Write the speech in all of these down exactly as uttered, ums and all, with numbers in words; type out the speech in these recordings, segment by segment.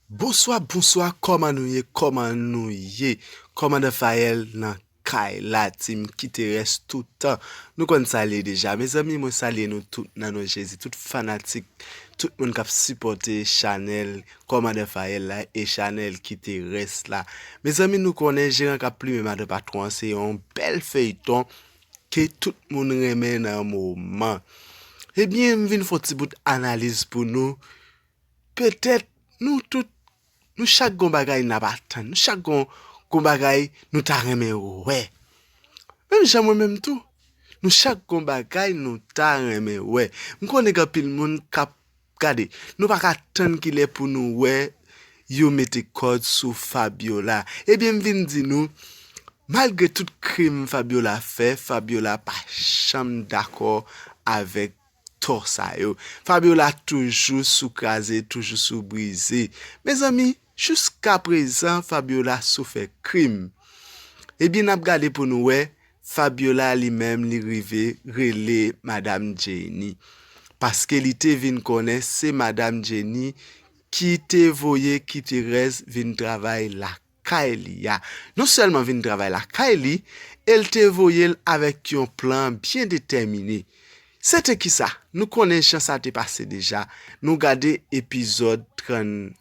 Bonswa, bonswa, kòman nou ye? Kòman nou ye? Kòmandan Fayèl nan kay la, team Kiterès toutan. Nou konn sa l ye deja. Mezanmi, mwen salye nou tout nan non Jezi, tout fanatik, tout moun k ap sipòte chanèl Kòmandan Fayèl la e chanèl Kiterès la. Mezanmi, nou konnen jeran k ap plimen madan patwon an se yon bèl feyton ke tout moun renmen nan moman. Ebyen, m vin fè yon ti bout analiz pou nou. Petèt nou tout, nou chak gon bagay n ap atann, nou chak gon, gon bagay nou ta renmen wè. Menm jan mwen menm tou, nou chak gon bagay nou ta renmen wè. M konnen gen anpil moun k ap gade, nou pa ka tann kilè pou nou wè yo mete kòd sou Fabiola. Ebyen, m vin di nou, malgre tout krim Fabiola fè, Fabiola pa janm dakò avèk tò sa yo. Fabiola toujou sou kraze, toujou sou brize. Mezanmi, jiska prezan, Fabiola sou fè krim. Ebyen, n ap gade pou nou wè, Fabiola li menm, li rive rele Madam Jenny. Paske li te vin konnen se Madam Jenny ki te voye Kiterès vin travay la kay li a. Non sèlman vin travay lakay li, e l te voye l avèk yon plan byen detèmine. Se te kisa? Nou konnen jan sa te pase deja. Nou gade epizòd trant,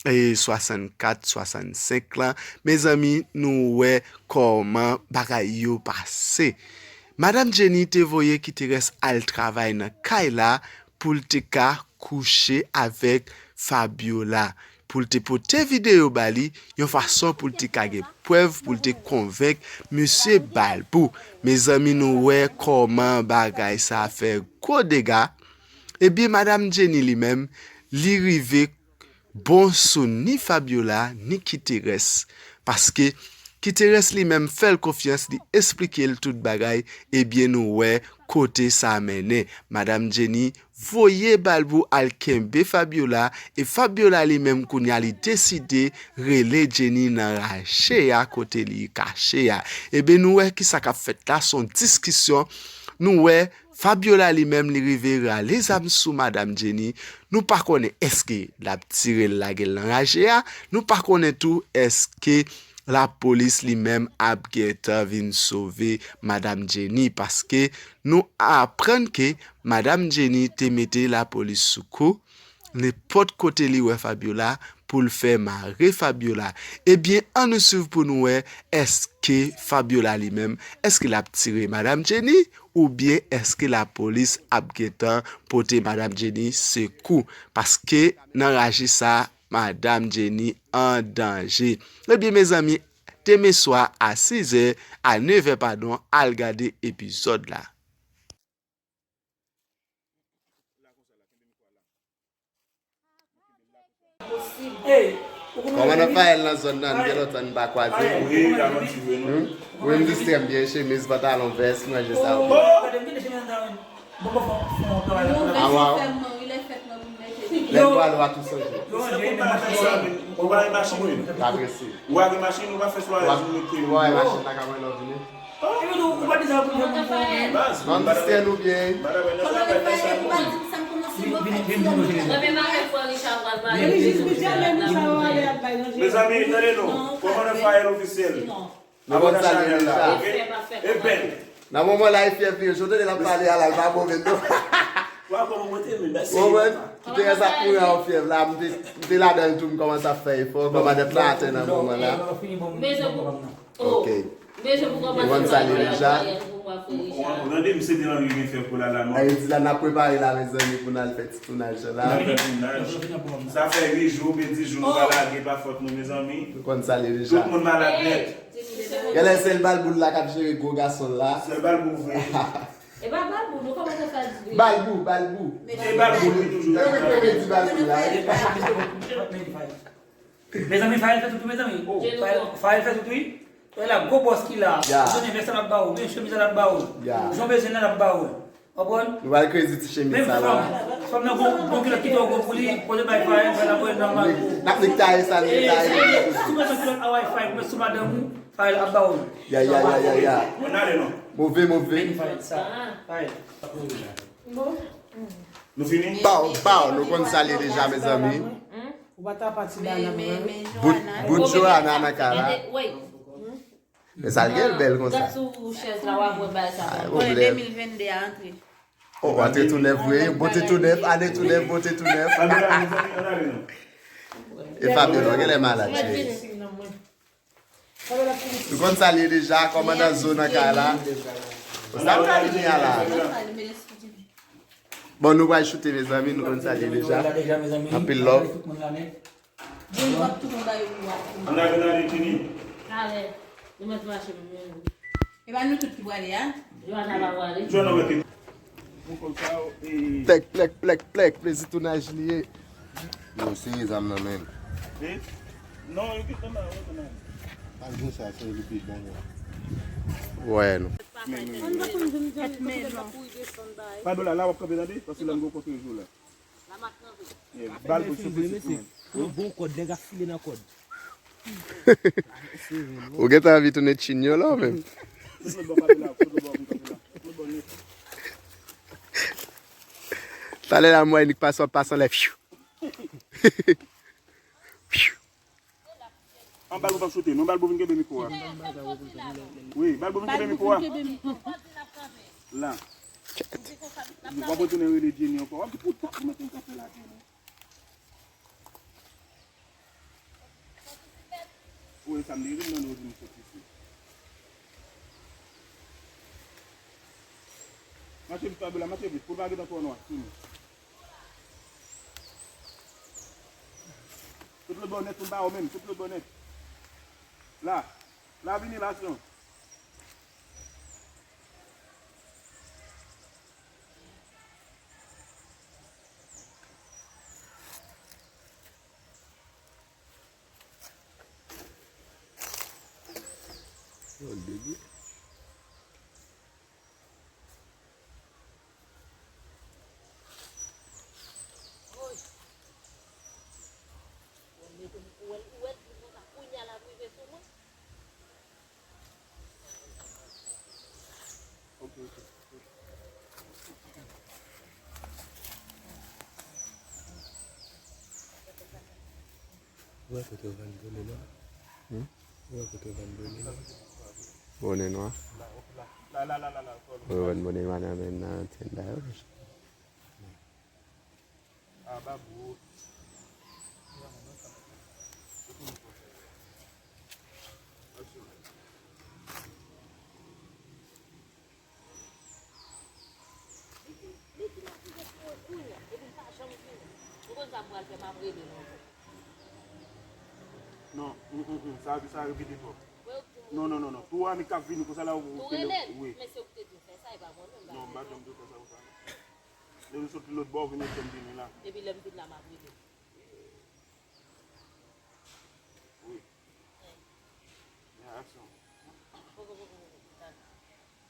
e swasannkat, swasannsenk lan. Mezanmi, nou wè kòman bagay yo pase. Madam Jenny te voye Kiterès al travay nan kay la pou l te ka kouche avèk Fabiola, pou l te pote videyo ba li, yon fason pou l te ka gen prèv, pou l te konvenk mesye Balbou. Mezanmi, nou wè kòman bagay sa fè gwo dega. Ebyen, Madam Jenny li menm, li rive bon sou ni Fabiola, ni Kiterès. Paske Kiterès li menm fè l konfyans, li esplike l tout bagay, ebyen nou wè kote sa mennen. Madam Jenny voye Balbou al kenbe Fabiola, e Fabiola li menm kounye a li deside rele Jenny nan raje a kote li kache a. Ebyen nou wè kisa k ap fèt la, se yon diskisyon. Nou wè Fabiola li menm li rive rale zam sou Madam Jenny. Nou pa konnen èske l ap tire l lage l nan raje a. Nou pa konnen tou èske lapolis li menm ap gentan vin sove Madam Jenny, paske nou aprann ke Madam Jenny te mete lapolis sou kou, nenpòt kote li wè Fabiola pou l fè mare Fabiola. Ebyen, ann nou swiv pou nou wè èske Fabiola li menm, èske l ap tire Madam Jenny oubyen èske lapolis ap gentan pote Madam Jenny sekou? Paske nan raje sa, Madam Jenny an danje. Ebyen, mezanmi, demen swa a sizè, a nevè, padon, al gade epizòd la. Kòmandan Fayèl nan zòn nan, nou gen lontan nou pa kwaze. Wi, l ap anti vre, non? Hmm? Wi, m distrè m byen, chemiz, pantalon, vès, manje sa yo. Awaw. Lè n pwale w a tou sonje. Ou pa gen machin, wi. L ap resi. Ou pa gen machin, ou pa fè swa. Ou pa gen machin la, ka mwen lè w vini. Baz, non, distrè nou byen. Mezanmi, tande non. Kòmandan Fayèl ofisyèl. Nou konn sa deja, ok? E bèl. Nan moman la, e fyèv li ye. Jan w tande l ap pale a la, l pa move, non. Ou konprann? Kiterès ap mouri a yon fyèv la. M te, m te ladan l tou, m kòmanse ap fè efò. Kòmandan t la atè nan moman la. Ok. Ou konn sa li deja. Ou tande, m se te anvi vin fè kou la la, non? Ayiti la, n ap prepare la, mezanmi, pou n al fè ti tounaj la. N ap fè tounaj. Sa fè uit jou oubyen dis jou nou pa lage, pa fòt nou, mezanmi. Ou konn sa li deja. Tout moun malad nèt. Genlè sèl Balbou la k ap jere gwo gason la. Sèl Balbou vre. E pa Balbou, nou kòmanse fè di. Balbou, Balbou. E Balbou, wi, toujou. E wi, komedi Balbou la. Mezanmi, Fayèl fè tout, wi, mezanmi. Fayèl, Fayèl fè tout, wi. E la, gwo bòs ki la. Ou bezwen vès la, l ap ba ou. Ou bezwen chemiz la, l ap ba ou. Ou bezwen bezwen la, l ap ba ou. Konprann? Nou pral krezi ti chemiz sa la. Menm fanm, fanm nan gon, gon kilòt ki twò gwo pou li, poze bay Fayèl, Fayèl ap voye l nan mal. N ap nektaye sa, nektaye. Si w bezwen kilòt Hawaii Fayèl, ou met sou madanm ou, Fayèl ap ba ou l. Ya, ya, ya, ya, ya. Ann ale non. Move, move. Fayèl sa. Fayèl. Nou fini? Pow, pow, nou konn sa li deja, mezanmi. Ou pa ta pati ba nan mwen. Bout, bout Johanna nan kay la. Gade, wait. Men sa l gen l bèl konsa. Gad sou chèz la, w ap wè bagay sa. Ay, pwoblèm. Konnen de mil vennde a antre. Oh, antre tou nèf, wi. Bote tou nèf, ane tou nèf, bote tou nèf. E Fabiola, w genlè malad, cheri. Nou konn salye deja, kòmandan Zo nan kay la. Sa m pral vini a la. Bon, nou pral choute, mezanmi, nou konn salye deja. Anpil love. Jimmy, w ap tou konn bay ou a. Ann al, ann al, Tini. Talè, nou mèt mache menm jan. E pa nou tout ki prale a? Johanna pa prale. Johanna mèt. Plèk, plèk, plèk, plèk, plezi tounaj li ye. Yo, sere zam nan men l. Non, yo kite nan, yo kite nan. Al gen sa, se li pi bon, wi. Wè, nou. Fabiola, la w ap kanpe, tande? Paske lè m gen kontre jou la. Yeah, bal pou sou pitit mwen. Yon bon kòd, nèg ap file nan kòd. Ou gentan anvi tounen tchinyo la, ou menm? Tout lòt bò, Fabiola, tout lòt bò, vin kanpe la. Tout lòt bò, nèt. Talè la, m wè Nick pase, w ap pase anlè. Fyu. Fyu. An bal pou pa choute, non, bal pou vin kenbe mikwo a. Wi, bal pou vin kenbe mikwo a. La. W ap retounen rele Jenny ankò. W ap di, "Poukisa ou mete m kanpe la, Jenny?" Wi, sa m di, ri m nan nou di m sot isit. Mache vit, Fabiola, mache vit, pou l pa gentan twò nwa, fini. Tout lòt bò nèt, pou l pa wè w menm, tout lòt bò nèt. La, la vini, la, aksyon. Yo, degi. Ou wè, ou wè, ou wè, kounye a l ap rive sou mwen. Ok, ok. Ou wè kote yo vann bonè nwa? Hmm? Ou wè kote yo vann bonè nwa? Bonè nwa? La, la, la, la, la. Yo vann bonè nwa nan, nan tenda yo. Ah, babou. Li di m ap rive sou mwen kounye a, epi m pa janm vini. Ou konn sa m pral fè, m ap rele l ankò. Non, mm, mm, mm, sa, sa repete twòp. Non, non, non, non. Tou Annik k ap vini, konsa la ou rele l. Wi. Men se ou ki te di m fè sa, e pa mwen menm, m pa vle non. Non, m pa janm di w fè sa konsa, non. Lè nou soti lòt bò, vin mete m vini la. Epi lè m vin la, m ap rele. Wi. Men aksyon. Poko, poko, poko. Talè.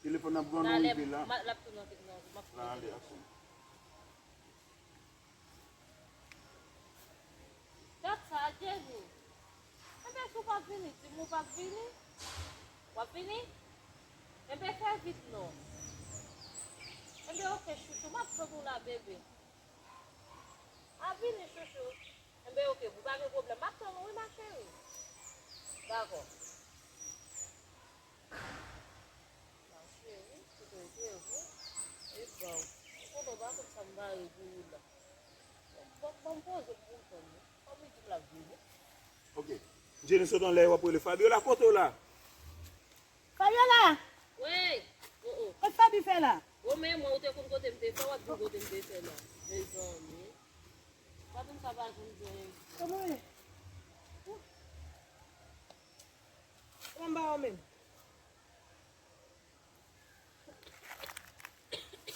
Telefòn nan pran nou rive la. Talè, m ap tounen nan, nan, m ap tounen. La, ale, aksyon. Gad sa, Jenny. Enben, si w p ap vini, di m ou p ap vini. W ap vini? Enben, fè vit non. Enben, oke, chouchou, m ap tann ou la, bebe. A, vini, chouchou. Enben, oke, pou pa gen pwoblèm. M ap tann ou, wi, ma chérie. Dakò. Ma chérie, kote w te ye vre? E bon, ou konnen w pa konn sa m bare pou ou la. Bon, bon, m poze m pou m tann ou. Kòm li di m l ap vini. Ok. Jenny sot anlè, w ap rele Fabiola, kote w la? Fabiola! Wi! Oh, oh. Kot Fabi fè la? Bon, men mwen, ou te konn kote m te fè, w ap di kote m te fè la. Mezanmi. Fabi, m sa pa janm jwenn. Kòman w ye? Kòman ba w menm?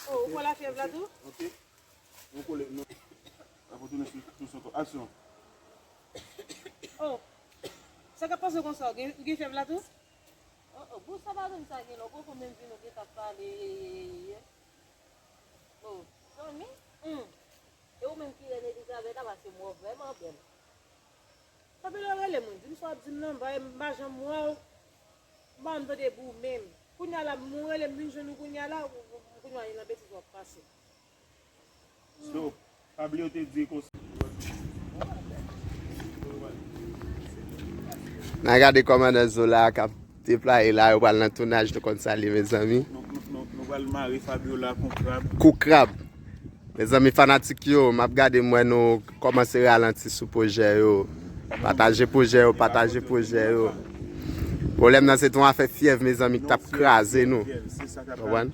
Oh, ou pran lafyèv la tou? Ok. Nou kole, nou. Apre tounen sou, sou, sou, aksyon. Oh. Sa k ap pase konsa? Ou gen, ou gen fyèv la tou? Oh, oh, bon, sa pa menm sa gen lè, ou poko menm vin, ou gentan pale. Oh, zanmi? Hmm. E ou menm ki rele Elizabeth la, paske mwen vrèman bèl. Fabiola rele mwen, di m sa w ap di m nan, m pa, m pa janm wè w. M pa janm tande pou ou menm. Kounye a la, m rele m vin jwenn ou kounye a la, ou, ou, kounye a, nan betiz w ap pase. So, pa bliye w te di konsa. N a gade kòmandan Zola k ap deplwaye la, yo pral nan tounaj, nou konn sa li, mezanmi. Nou, nou, nou, nou pral mare Fabiola kon krab. Kou krab. Mezanmi fanatik yo, m ap gade m wè nou kòmanse ralanti sou pwojè yo. Pataje pwojè yo, pataje pwojè yo. Pwoblèm nan se t on afè fyèv, mezanmi, ki t ap kraze nou. Konprann?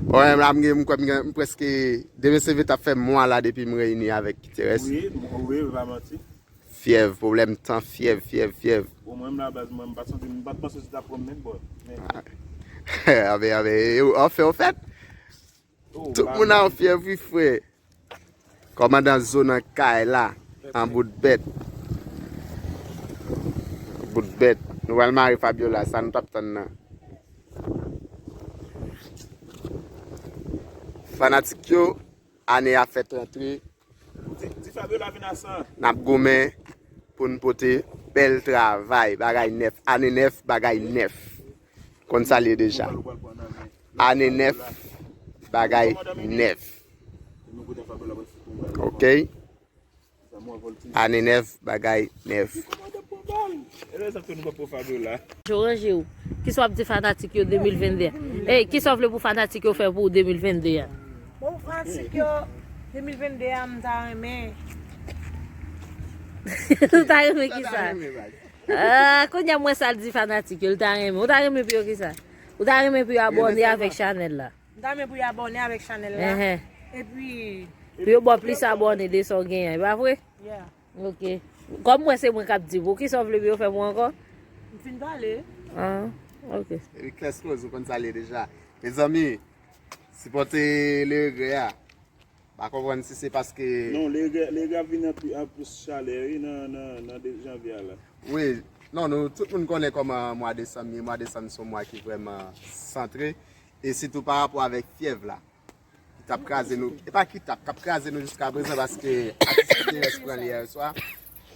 Bon, m la, m gen, m kwè m gen, m prèske, demen se vin t ap fè mwa la depi m reyini avèk Kiterès. Wi, wi, pa manti. Fyèv, pwoblèm tan, fyèv, fyèv, fyèv. Bon, mwen menm la baz, mwen, m pa t santi, m pa t panse se t ap pran m menm bò. Men, anben, anben, anfen, anfèt, tout moun an fyèv, wi, frè. Kòmandan Zo nan kay la, an bout bèt. Bout bèt. Nou pral mare Fabiola, sa nou t ap tann nan. Fanatik yo, ane a fèt rantre. Di, di Fabiola vin a san. N ap goumen pou n pote bèl travay, bagay nèf, ane nèf, bagay nèf. Konn sa l ye deja. Ane nèf, bagay nèf. Ok? Ane nèf, bagay nèf. Yo ranje w. Kisa w ap di fanatik yo de mil venn de a? Ey, kisa w vle pou fanatik yo fè pou ou de mil venn de a? Bon, fanatik yo, de mil venn de a, m ta renmen. Ou ta renmen kisa? Ah, kounye a m wè sa l di fanatik yo, l ta renmen. Ou ta renmen pou yo kisa? Ou ta renmen pou yo abòne avèk chanèl la? M ta renmen pou yo abòne avèk chanèl la. Enhen. Epi pou yo ba w plis abòne de sa w genyen, e pa vre? Yeah. Ok. Kòm mwen se mwen k ap di pou, kisa w vle pou yo fè pou ankò? M fin pale. Ah, ok. Epi Kès Rose, ou konn sa l ye deja. Mezanmi, sipòte Le Regret a. Pa konprann si se paske... Non, Le Regret, Le Regret ap vin an pli, an plis chalè, wi, nan, nan, nan de janvye a la. Wi, non, nou, tout moun konnen kòman mwa desanm ye. Mwa desanm se yon mwa ki vrèman santre. E sitou pa rapò avèk fyèv la. Ki t ap kraze nou. E pa ki t ap, k ap kraze nou jiska prezan paske atis Kiterès pran li yè swa.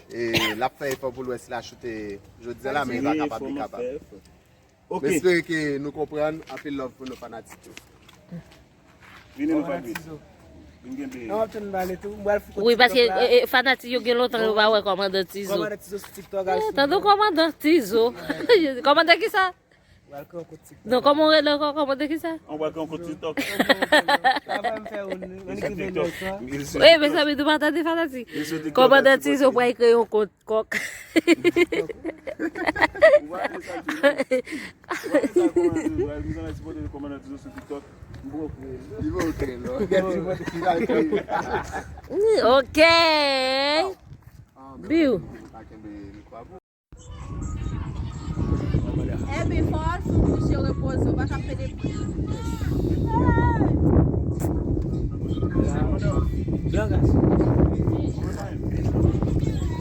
E l ap fè efò pou l wè si l a choute jodi a la, men li pa kapab, li kapab. Ok. M espere ke nou konprann. Anpil love pou nou fanatik yo. Vini non, Fabrice. Vin genbe. Wi, paske, e, e, fanatik yo gen lontan yo pa wè kòmandan Tizo. Kòmandan Tizo sou TikTok, al swiv. Tande kòmandan Tizo. Kòmandan kisa? Non, kòman w rele ankò? Kòmandan kisa? On pral pran kont TikTok. Wi, mezanmi, nou pa tande fanatik. Kòmandan Tizo pral kreye yon kont. Kòk. Ou pa vle sa, Tizo. Ou pa vle sa, kòmandan Tizo. Mezanmi, sipòte kòmandan Tizo sou TikTok. M poko kwè l. Li poko kwè l, non. Gad sipòte ki pral kwè. Ok. Biw. Ebyen, fò w al fon bouche repoze, ou pa ka pede.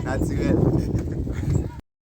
Natirèl.